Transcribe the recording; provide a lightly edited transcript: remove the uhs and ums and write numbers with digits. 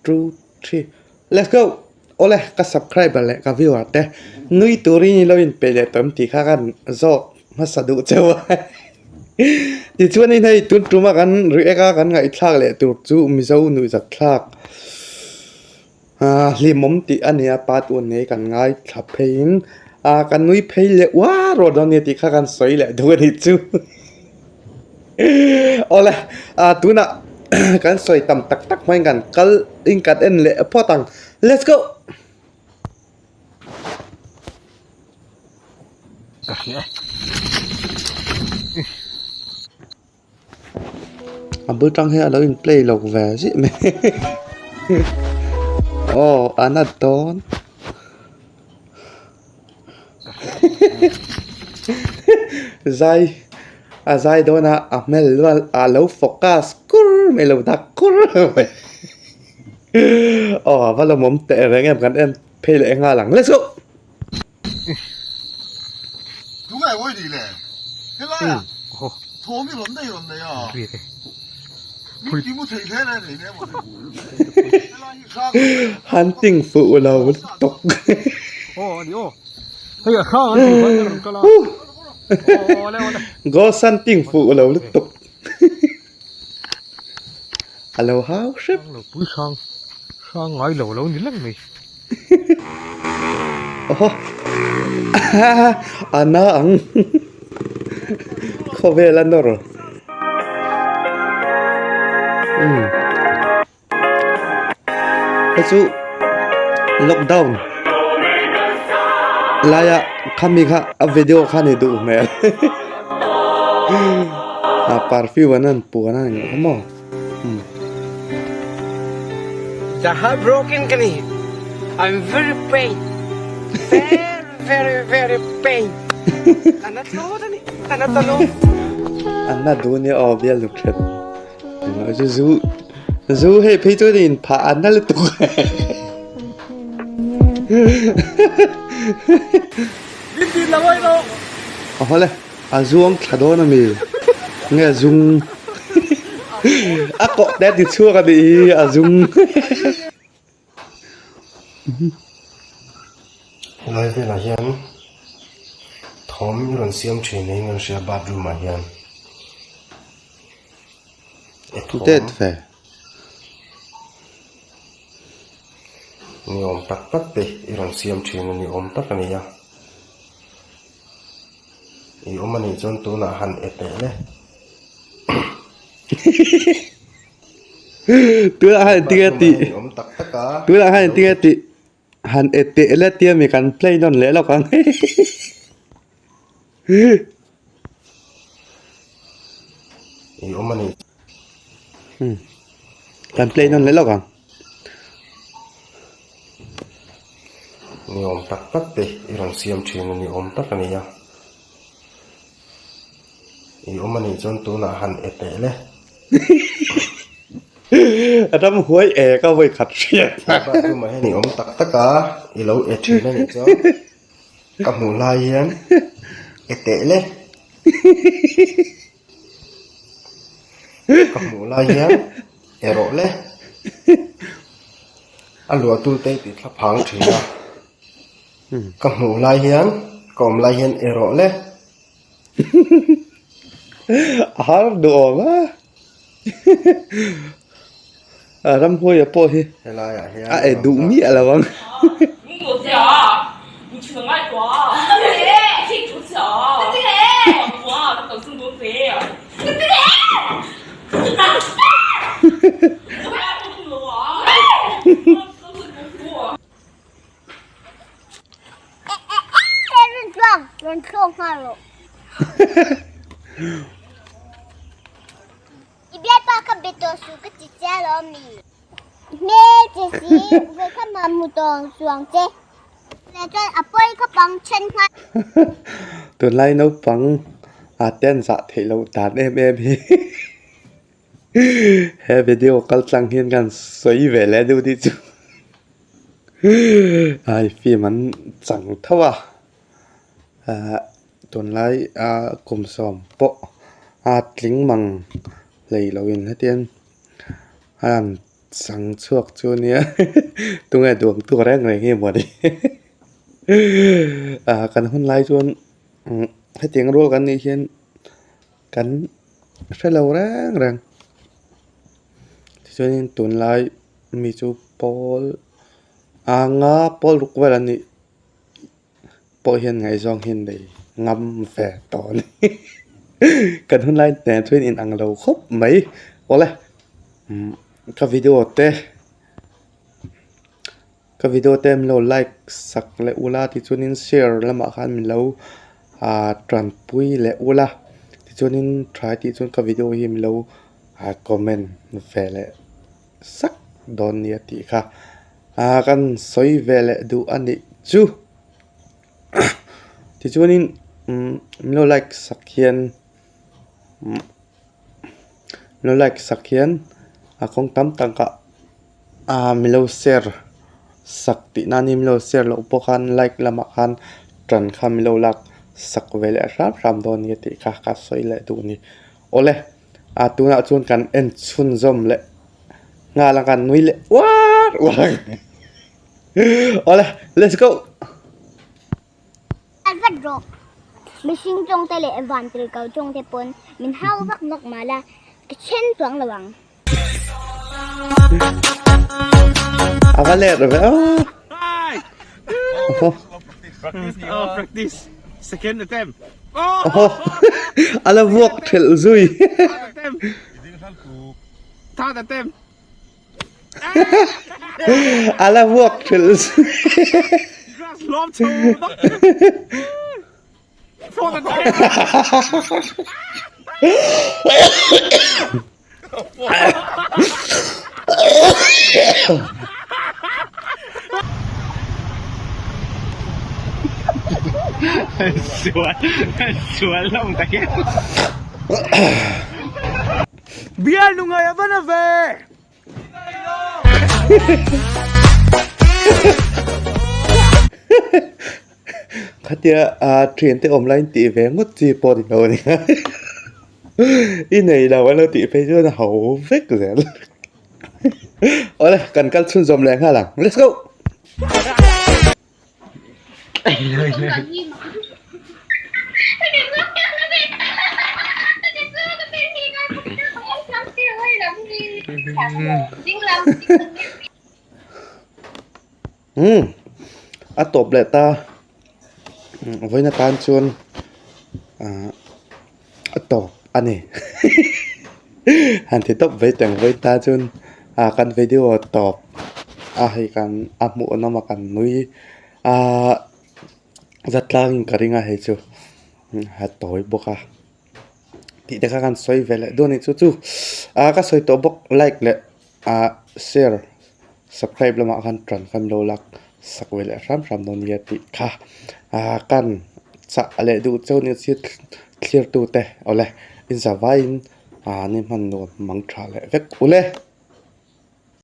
2 3 Let's go! Awle ka subscriber leh ka viewer te nui turin i lo inpeih leh tawh em tih kha kan zawk hmasa duh cheu a. Tichuanin hei tun tuma kan react a kan ngaihthlak leh tur chu Mizo nuihzat thlak hlimawm tih a nia part one nei kan ngaithla pheiin kan nui phei leh uar uar dawn a nia tih kha kan sawi leh duh a nih chu. Awle tunah kan sawi tam tak tak hmain kan kal in kan en leh phawt ang let's go. Ka hria e. A bul tang hian a lo in play lo ve zih mai aw a na dawn. Zai a zai dawn a a hmel lual a lo focus kur mai lo dak kur mai aw a va lawmawm teh reng em kan en phei leh nghal ang let's go. Hunting fuh lo lutuk. Ghost hunting fuh lo lutuk. A lo hau hrep. Aw a na ang khawvel a nawr umm hei chu lockdown laia khami kha a video kha ni duh hmel a perfume an han puan a ni kha maw. The heartbroken ka ni. I'm very pain. Very very very pain. Ka na thlawt a ni. Ka na ta lo. An na duh nia aw bial duk thet. Chu zu zu hei phei chu in phah an na lutuk. Min tin lo ai lo. Awle a zuang thla dawn ami nge zung a kawh te ti chhuak a nih hi a zung. Helai velah hian thawm i rawn siam thin niin kan hria bathroom ah hian Det ve. Ni awm tak tak te i rawn siam thin a ni awm tak a ni a. I awm a nih chuan tunah han e teh le. Tunah han tinge tih I awm tak tak a. Tunah han tinge tih han e teh le tia mi kan play nawn leh lawk ang. I awm a nih. Kan play nawn leh lawk ang. Ni awm tak tak te i rawn siam thin a ni awm tak a ni a. I awm a nih chuan tunah han e teh le. Ram huai e ka vawi khat hriat. Bathroom ah hian i awm tak tak a, i lo e thin a nih chuan ka hmuh lai hian e teh le. Ka hmuh lai hian e rawh le. A luahtu te tih thla phang thin a. Ka hmuh lai hian ka awm lai hian e rawh le. A har duh awm a. A ramhuaia pawh hi a e duh miah lo ang. I bialpa kha be tawh suh ka ti che alawm mi. Hmel che si ve kha mah hmu tawh ang suh ang che. Leh chuan a pawi kha pang then nghal. Tunlai naupang a te an zah theih loh dan em em hi he video kal tlang hian kan sawi ve leh deuh tih chu ai film an chang tho a ah tunlai a kum sawm pawh a tling mang hlei loin hetiang a an. chang chhuak chu nia tunge duang tu reng reng hi mawni ah kan hun lai chuan hetiang rual kan nih hian kan hre lo reng reng tichuanin tunlai mi chu pawl anga pawl ruk vel an nih. Pawh hian ngaihzawng hi nei ngam ve tawh a ni. Kan hun lai nen chuan in ang lo khawp mai. Awle ka video te ka video te min lo like sak leh ula tichuanin share lamah khan min lo ah tanpui leh ula tichuanin tha tih chuan ka video hi min lo ah comment ve leh sak dawn nia tih kha. Ah kan sawi ve leh duh a nih chu tichuanin umm min lo like sak hian umm min lo like sak hian a kawng tam tak ah ah min lo share sak tih nan hi min lo share loh pawh khan like lamah khan tan kha min lo lak sak ve leh hram hram dawn nia tih kha ka sawi leh duh a ni. Awle ah tunah chuan kan en chhunzawm leh nghal ang kan nui leh uar uar ang awle let's go. An vat rawh mihring tawng te leh van tir ko tawng te pawn min hau vak vak mah la ka then chuang lo ang. A va let ve aw. Practice second attempt. A la vuak thelh zui. A la vuak thelh zui. Khatia thiante awm laiin tih ve ngawt chi pawh ni lo a nia i nei lo an lo tih phei chuan a ho vek zel awle kan kal chhunzawm leh nghal ang let's go. Umm a tawp leh ta vawiin atan chuan ah a tawp a ni han ti tawp mai teng vawiin tan chuan ah kan video tawp a hei kan a hmuh nawm a kan nui ah zatlangin ka ring a hei chu a tawi bawk a tih te kha kan sawi ve leh dawn a ni chu chu ah ka sawi tawh bawk like leh ah share subscribe lamah khan tan khan lo lak sak ve leh hram hram dawn nia tih kha ah kan chah leh duh cheu nia chhit thlir tu te awle in zavaiin ah ni hman nuam mang tha leh vek ule.